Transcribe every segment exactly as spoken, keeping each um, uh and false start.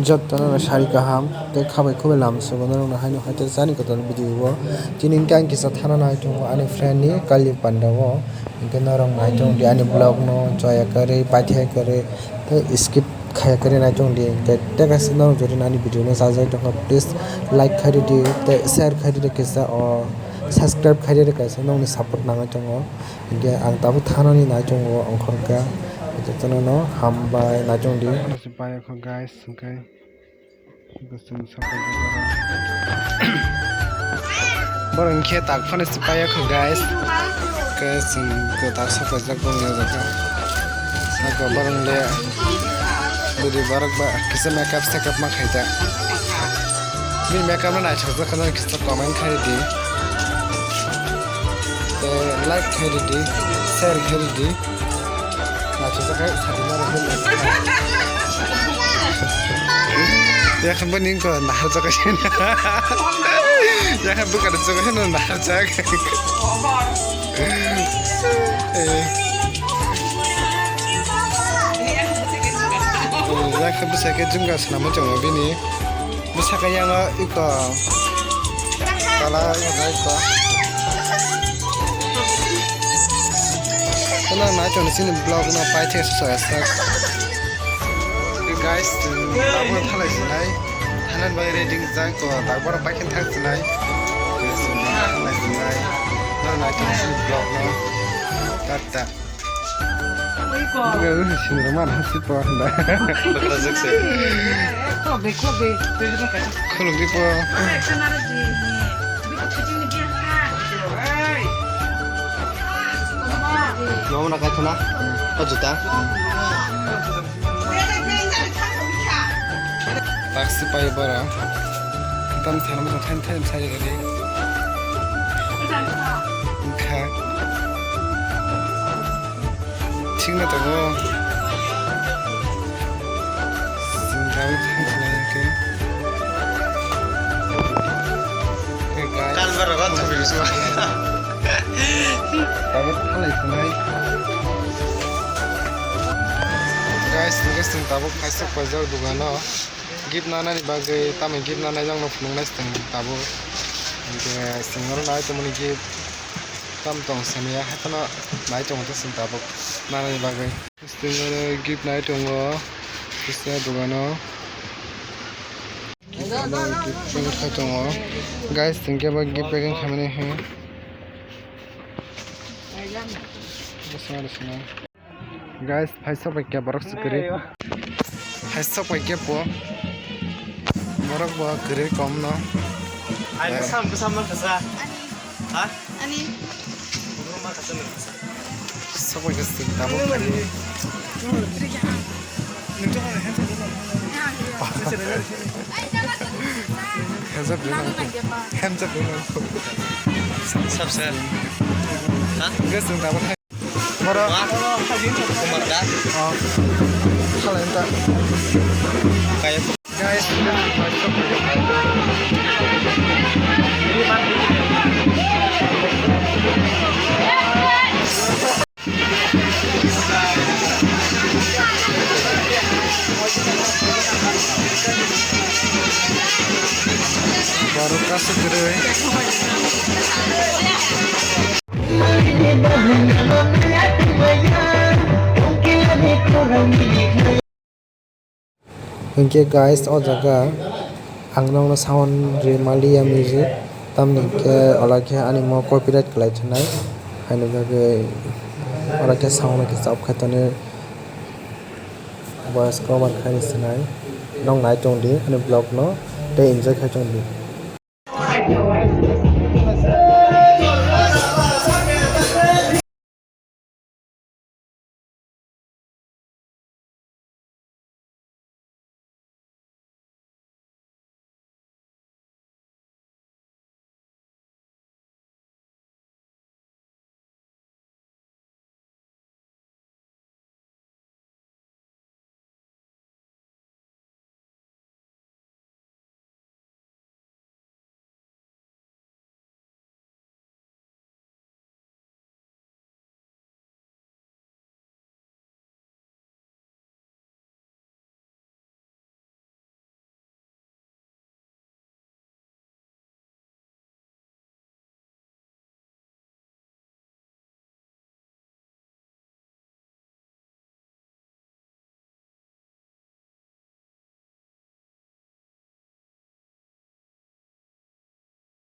Jotono sari kaham tei khabai khubai lam sugo norokno haino hai tei jani kotor video o. Tini hwnkhe ang kisa thana nai tongo ani friend ni kali panda o, hwnkhe norok nai tong di ani vlog no chaya kwrwi paithak kwrwi tei skip khaya kwrwi nai tong di. Hwnkhe tei kaisa norok jodi ani video no chajak tongkha, please like khai ridi tei share khai ridi kisa o subscribe khai ridi kaisa nokni support nangwi tongo. Hwnkhe ang tabuk thanani nai tongo ongkhorkha jotono no hambai nai tong di. Guys, hwnkhe. Borok hwnkhe tak phano se paiya kho, guys. Khe chwng kwtal sopaijak boni o jaga. Saka borok le bwrwi borok ba kisa makeup sakeup ma khaida. Bini makeup no naithokjak khe kisa comment khai di. Tei like khai di, share khai di. Naithokjak khe sadi mari hwn. Yakhan bo nini wngkha naharjak khe. Yakhan bwkha rwjak khe no naharjak. Eh. Yakhan bwsai khe jumga swnamwi tongo bini. Bwsakhe yang o iko kala iko. Kono nai tong chini vlog no pai the so sak. Guys, tabuk thalai sinai. Thanan bai ready jai ko tabuk pai khe thang sinai. Thalai sinai. No nai tong chini vlog no. Tata. Sinroma na si po da. Khuluk di po. Mama na kaithana. O juta. Taksi pai bara. Tam sana mo thain thain sai gari. Kha. Thikno tongo. Chwng tabuk thang sinai hwnkhe. Hey, guys. Kalbar rogo thubui bisma. Tabuk thalai sinai. Guys, hwnkhe chwng tabuk kaisa paijak dogano. Gift nanani bagwi, tamni gift nanai jakno phunuknai chwng tabuk. Hwnkhe chwng oro nai tongmani gift. Tam tong saniya, haithano nai tongo tei chwng tabuk nanani bagwi. Chwng oro gift nai tongo, kisa dogano. Gift packing khai tongo. Guys, chwng khe bo gift packing khaimani he. Bwswk aro swnam. Guys, phaisok bai khe borok se kwrwi. Phaisok bai khe bo. Borok bo kwrwi kom no. Ani sam sam man kasa. Ha? Ani. Sok bai khe se tabuk. Hands up dulu. Hands up dulu. Sab sir. Ha? Guys, chwng tabuk. Boro. Kumar da. Oh. Khalai ta. Kaya. Guys, Borok kasu kwrwi. Hinkhe guys, o jaga ang nokno sound rimaliya music, tamni hinkhe ola khe ani mo copyright kwlai thanai, haini bagwi ola khe sound no kisa off khai tonwi voice cover khai sinai. Nok nai tong di ani vlog no tei enjoy khai tong di.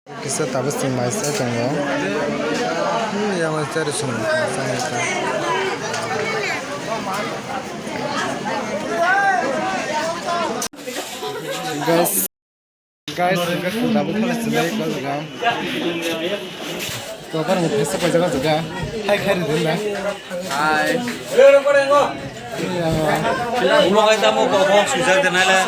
Kisa tabuk chwng mai se tongo. Hmm, yang mai chari song. Guys, guys, tabuk khala chwng mai ko jaga. To bar mo phesa ko jaga jaga. Hai khai ri din na. Hai. Ulo kai tamo ko ko sujak de nai la.